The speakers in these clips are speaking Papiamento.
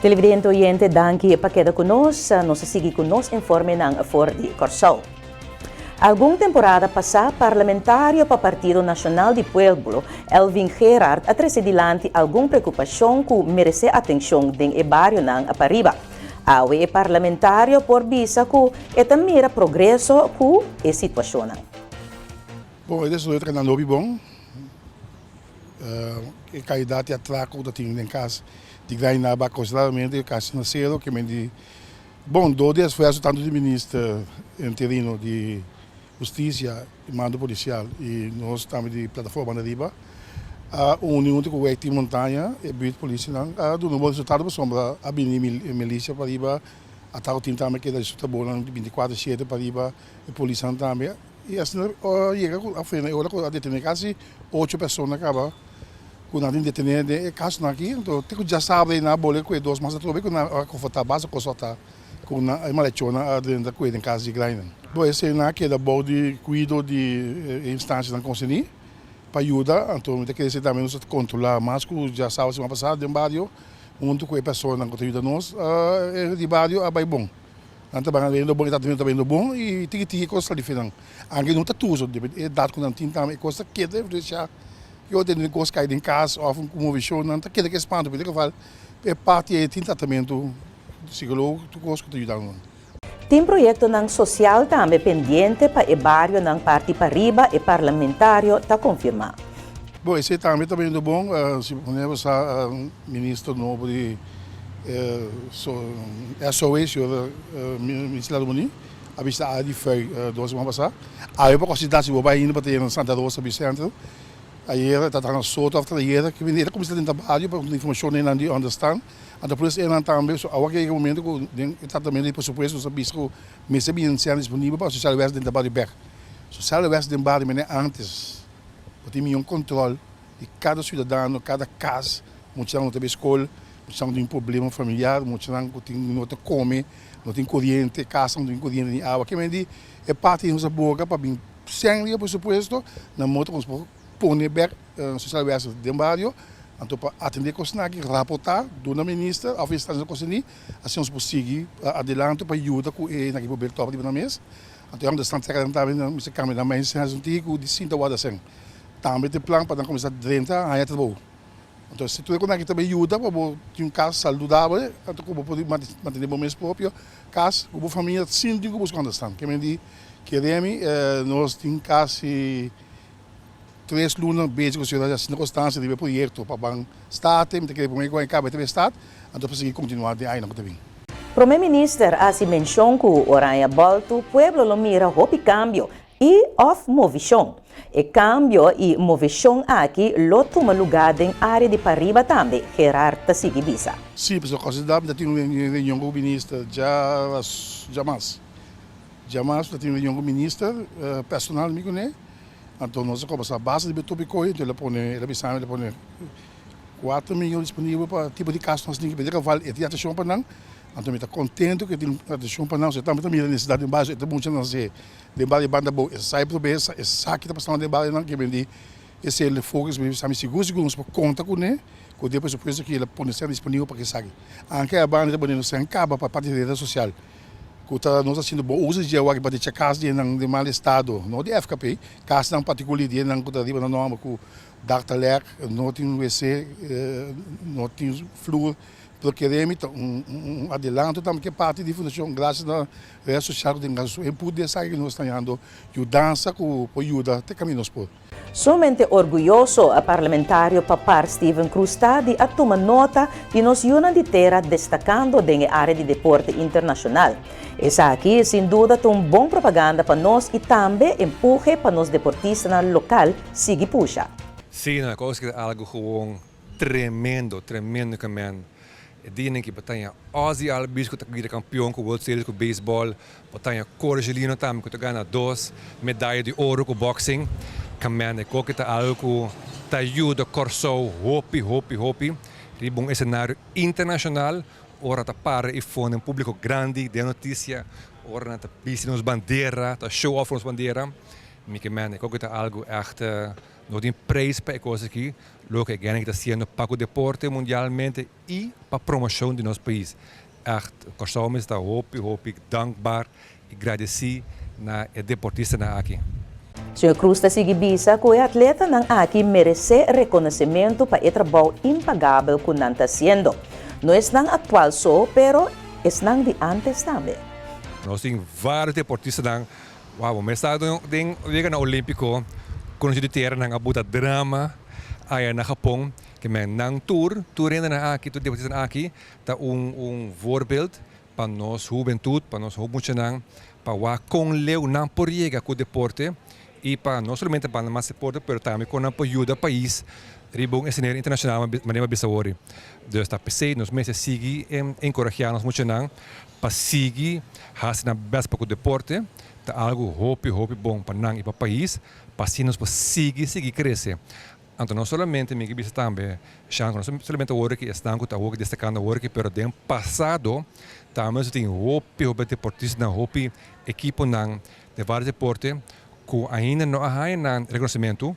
Televidente oyente, danki pa keda ku nos. Nos a sigui ku nos informenan for di Kòrsou. Algun temporada pasá, parlamentario pa Partido Nashonal di Pueblo, Elvin Gerard, a trese dilanti algun preokupashon ku meresé atenshon den e barionan pariba. Awe e parlamentario por bisa ku e ta mira progreso ku e situashonnan. Bon, e desaroyo ta kandando hopi bon. E kalidat di atrako ku ta tin den kas di Granada a konsiderablemente kasi na sero ke men di bon dor di esfuerso tantu di minister interino di hustisia i mando polisial i nos tambe di plataforma Banda Riba a uni huntu ku Wijk Team Montaña e buurt polisianan a duna un bon resultado pasobra a bini milisia pariba atrako team tambe keda di su trabounan di binti kuater shete pariba e polisnan tambe. I asina a yega ku a frena e ora ku a detené kasi ocho persona kaba ku nan tin detené den e kasonan aki. Anto te ku djasabra ei nan a bole ku e dos mas atrobe ku nan a konfrontá basta kos ota ku nan e malechornan a drenta ku e den kas di grainan. Bo esei nan a keda bou di kuido di e instansianan konserní pa yuda. Anto mi ta kere esei tambe nos a kontrolá mas ku djasabra siman pasá den bario huntu ku e personanan ku ta yuda nos di bario a bai bon. Nan ta bayendo bon, e tratamentu ta bayendo bon i tiki tiki e kos ta lifi nan. Anke no ta tur so, depende e edat ku nan tin tambe e kos ta keda influensiá. Yo tende un kos kai den kas òf un konmovishon, nan ta keda ku e spantu. Pero den geval e parti ei tin tratamentu psikologo tur kos ku ta yuda nan. Tin proyektonan sosial tambe pendiente pa e barionan parti pariba, e parlamentario ta konfirmá. Bon, esei tambe ta bayendo bon. Si bo pone bo sa minister nobo di SOA, señor Minister Larmonie, a bishita area di Fui dos siman pasá. Awe pa kosita si bo bai ainda pa ta yega na Santa Rosa Bicentro. Ayera ta traha na Soto after ayera ki bini e ta kuminsá den trabajo pa informashon nan di understand. Anto por eso nan tambe so awor ke yega momento ku den e tratamentu di presupuesto nos a bisa ku mester bini sèn disponibel pa Sociale Wes den trabajo bèk. Sociale Wes den bario mene antes. Bo tin mion control di cada ciudadano, cada cas, muchanan no ta bay scol, muchanan cu tin problema familiar, muchanan cu tin no ta come, no tin coriente, casnan no tin coriente ni awa. Kimen di e parti nos a boga pa bin sèn riba presupuesto na modo cu nos por pone bek sociale werkster den bario, anto pa atende cosnan aki, raporta, duna minister of instancia concerni, asina nos por sigui adelante pa yuda cu e nan ki por bek top riba nan mes. Anto e esnan treka nan tambe nan mester kambia nan mens hasi un tiki ku di sinta warda sen. Tambe tin plan pa nan kuminsá drenta haña trabou. Anto si tur e konaki ta bin yuda pa bo tin un kas saludabel anto ku bo por mantené bo mes propio kas ku bo famia sin tin ku buska unda stan. Ke men di kere mi nos tin kasi tres luna bezig ku señora Jacinta Constancia riba e proyekto pa ban start. Mi ta kere promé ku e kaba e ta bin start anto pa sigui kontinuá den añanan ku ta bin. Prome Minister a hasi menshon ku Oranje Boltu pueblo lo mira hopi kambio i òf movishon. E kambio i movishon aki lo tuma lugá den área di pariba tambe, Gerard ta sigui bisa. Sí, pasobra kòs ta tin un reunion ku minister djamas. Djamas ta tin un reunion ku minister personal mi kuné. Anto nos a kombersá basta riba e topiko ei, anto el a pone, el a bisa mi, el a pone. Kuater miyon disponibel pa tipo di kaso nos tin ki pidi kaval e tin atenshon pa nan, anto mi ta kontento ku e tin atenshon pa nan, so e tambe ta mira nesesidat den bario, e ta mucha nan se den bario banda abou, e sa e pobresa, e sa ki ta pasando den barionan, ke bendí esei el focus, mi bisa mi sigur sigur nos por konta kuné ku den presupuesto ki el a pone esei disponibel pa esaki. Anke a banda ta pone nos sèn kaba pa parti di reda sosial ku ta nos ta hasiendo bon uso di dje awor pa dicha kas di nan den mal estado, no di FKP, kasnan partikular di nan ku ta riba nan nòmber ku Dak ta lek, no tin wc, no tin flur, pero kere mi ta un adelanto tambe ke parti di fundashon gracias na red social ku tin su input di esaki ku nos ta hañando yudansa ku por yuda te kaminda nos por. Sumamente orguyoso parlamentario Papar Steven Cruz ta di a tuma nota di nos yunan di tera destakando den e area di deporte internashonal. Esaki sin duda ta un bon propaganda pa nos i tambe empuhe pa nos deportistanan lokal sigui pusha. Sí, no, kos ki ta algu gewoon tremendo, tremendo ke men. E dianan ki bo ta haña Ozzie Albies ku ta bira kampion ku World Series ku beisbòl, bo ta haña Cora Angelino tambe ku ta gana dos medaya di oro ku boxing. Ke men, e kos ki ta algu ku ta yuda Kòrsou hopi, hopi, hopi riba un esenario internashonal. Ora ta para i fone un publico grandi den noticia, ora nan ta bisti nos bandera, ta show off nos bandera. Mi ke men, e kos ta algo echt, no tin prijs pa e kos aki, loke e hendenan ta hasiendo pa e deporte mundialmente i pa promoshon di nos pais. Echt, Kòrsou ta hopi, hopi dankbaar i gradisí na e deportistanan aki. Sr. Cruz ta sigui bisa ku e atletanan aki meresé rekonosementu pa e trabou impagabel ku nan ta hasiendo. No esnan aktual so, pero esnan di antes tambe. Nos tin vários deportistanan, wow, mi ta den yega na Olímpiko, konosí di tera nan a buta drama aya na Japon, ke men nan tur hendenan aki, tur deportistanan aki, ta un voorbeeld pa nos hubentut, pa nos muchanan, pa wak kon leu nan por yega ku deporte i pa no solamente pa mas deporte, pero tambe ku nan por yuda pais riba un escenario internashonal, manera bisa awor. Dus ta p'esei nos mester sigui enkurashá nos muchanan pa sigui hasi nan best pa ku deporte, ta algo hopi hopi bon pa nan i pa pais, pa asina nos por sigui krese. Anto no solamente mi ke bisa tambe, Shanko, no solamente awor ku esnan ku ta awor destakando awor, pero den pasado tambe nos tin hopi hopi deportistanan, hopi ekiponan di vários deporte ku ainda no a haña nan rekonosementu,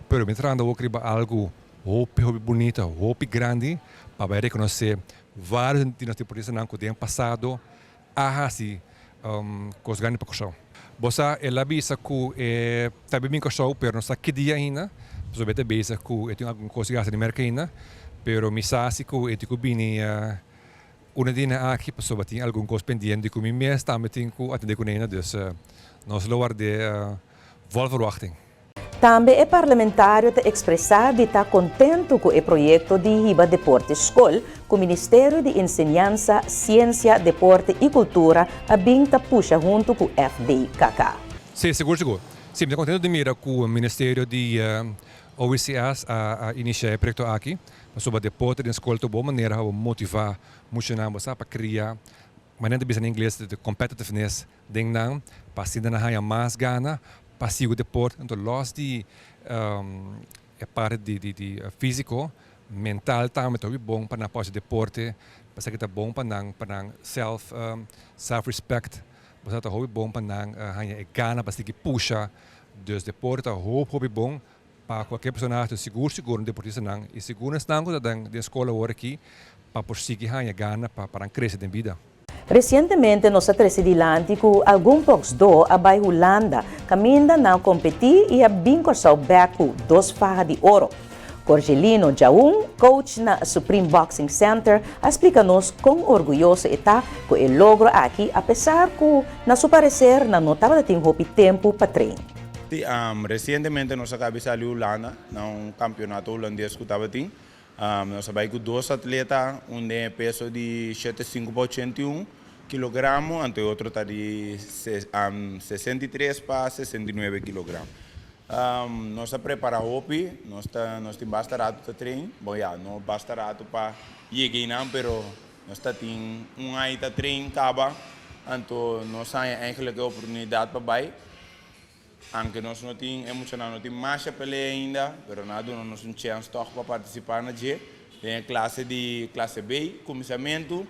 pero mi ta trahando awor riba algo hopi hopi bunita, hopi grandi pa bai rekonosé vários di nos deportistanan ku den pasado a hasi kos grandi pa Kòrsou. Bo sa, el a bisa ku e ta bin Kòrsou, pero no sa ki dia ainda, pasobra e ta bisa ku e tin algun kos di hasi na Merka ainda, pero mi sa si ku e tin ku bini un di dianan aki pasobra tin algun kos pendiente ku mi mes tambe tin ku atendé kuné ainda, dus nos lo ward'é vol verwachting. Tambe e parlamentario ta ekspresá di ta kontentu ku e proyekto di hiba deporte skol ku Ministerio di Enseñansa, Siensia, Deporte i Kultura a bin ta pusha huntu ku FDKK. Sí, sigur sigur. Sí, mi ta kontentu di mira ku Ministerio di OECS a inisiá e proyekto aki pasobra deporte den skol ta un bon manera pa bo motivá muchanan bo sa pa kria manera ta bisa na ingles de competitiveness den nan pa asina nan haña mas gana pa sigui deporte, anto los di e parti di físiko, mental tambe ta hopi bon pa nan por hasi deporte, pasobra ta bon pa nan self respect, pasobra ta hopi bon pa nan haña e gana pa sigui pusha, dus deporte ta hopi hopi bon pa kualke persona, sigur sigur un deportistanan i sigur esnan ku ta den skol awor aki pa por sigui haña gana pa nan krese den bida. Resientemente nos a trese dilanti ku algun bòksdó a bai Hulanda, kaminda nan a kompetí i a bin Kòrsou bèk ku dos faha di oro. Corgelino Jaun, coach na Supreme Boxing Center, a splika nos kon orguyoso e ta ku e logro aki, apesar ku na su pareser nan no tabatin hopi tempu pa train. Sí, resientemente nos a kaba di sali Hulanda na un kampeonato hulandes ku tabatin. Nos a bai ku dos atleta, un den peso di 75 pa 81 kilogram, anto e otro ta di 63 pa 69 kilogram. Nos a prepará hopi, nos tin basta ratu ta train, bon ya, no basta ratu pa yega einan, pero nos ta tin un aña ta train kaba, anto nos a haña eigenlijk e oportunidat pa bai. Aunke nos no tin, e muchanan no tin masha pelea ainda, pero nan a duna nos un chèns tòg pa partisipá na dje den e klase di klase B, kuminsamentu.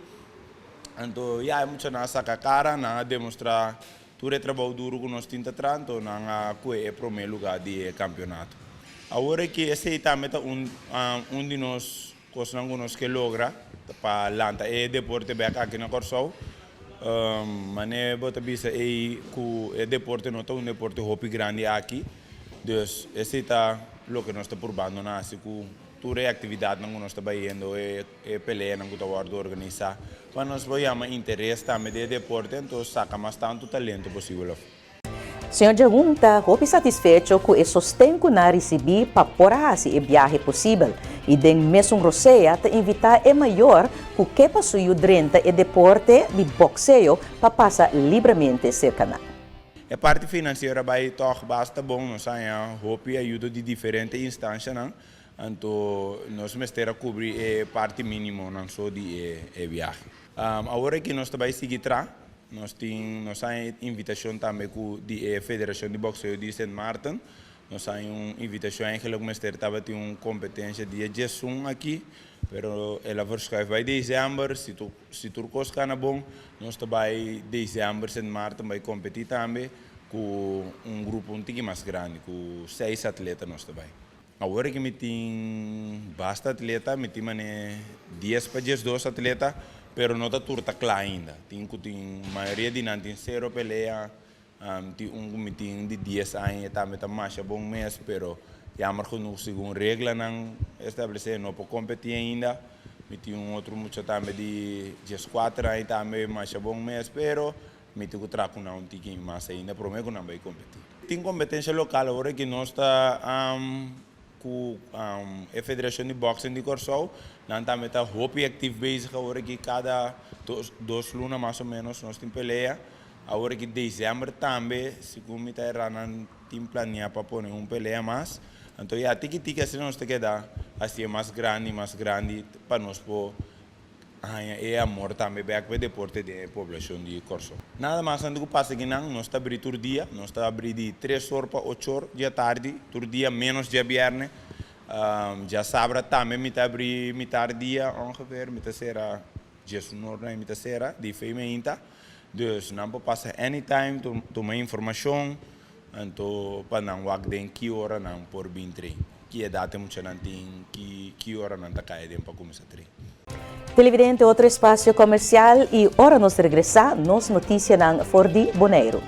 Anto ya, e muchanan a saka kara, nan a demostrá tur e trabou duru ku nos tin ta traha, anto nan a kue e promé lugá di e kampeonato. Awor aki esei tambe ta un di nos kosnan ku nos ke logra pa lanta e deporte bèk aki na Kòrsou. Manera bo ta bisa ei ku e deporte no ta un deporte hopi grandi aki, dus esei ta loke nos ta purbando na hasi ku tur e aktividatnan ku nos ta bayendo, e peleanan ku ta wòrdu organisá, pa nos por yama interes tambe di e deporte, anto saka mas tantu talento posibel afó. Señor Jaun ta hopi satisfecho ku e sosten ku nan a risibí pa por a hasi e biahe posibel i den mesun rosea ta invitá e mayor ku ke pa su yu drenta e deporte di bokseo pa pasa libremente serka nan. E parti finansiero a bai tòg basta bon, nos a haña hopi ayudo di diferente instanshanan, anto nos mester a kubri e parti mínimonan so di e biahe. Awor aki nos ta bai sigui tra, nos tin nos a haña invitashon tambe ku di e Federashon di Bokseo di Sint Maarten, nos a haña un invitashon eigenlijk mester tabatin un kompetensha dia 11 aki, pero el a verschuif bai desèmber, si tur kos kana bon nos ta bai desèmber Sint Maarten bai kompetí tambe. Ku un grupo un tiki mas grandi, ku seis atleta nos ta bai. Awor ki mi tin basta atleta, mi tin mane dies pa 12 atleta, pero no ta tur ta kla ainda. Tin ku tin, mayoria di nan tin sero pelea, tin un ku mi tin di 10 aña e tambe ta masha bon mes, pero jammer genoeg segun reglanan establesé e no por kompetí ainda. Mi tin un otro mucha tambe di 14 aña tambe masha bon mes, pero mi tin ku traha ku nan un tiki mas ainda promé ku nan bai kompetí. Tin kompetensha lokal awor aki nos ta ku e Federashon di Bòksing di Kòrsou, nan tambe ta hopi aktif bezig awor aki kada dos luna mas o ménos nos tin pelea. Awor aki desèmber tambe segun mi ta erá nan tin planiá pa pone un pelea mas. Anto ya tiki tiki asina nos ta keda hasié mas grandi mas grandi pa nos por haña e amor tambe bek pa e deporte den e poblashon di Kòrsou. Nada mas antes ku pasa akinan, nos ta abrí tur dia, nos ta abrí di tres or pa ocho or di atardi tur dia ménos djabièrnè. Djasabra tambe mi ta abrí mitar dia ongeveer, mi ta sera 11 or mi ta sera di fe meinta. Dus nan por pasa anytime tuma informashon anto pa nan wak den ki ora nan por bin train, ki edat e muchanan tin, ki ora nan ta kai den pa kuminsá train. Televidente otro espacio comercial y ora nos regresa nos noticianan for di Boneiru.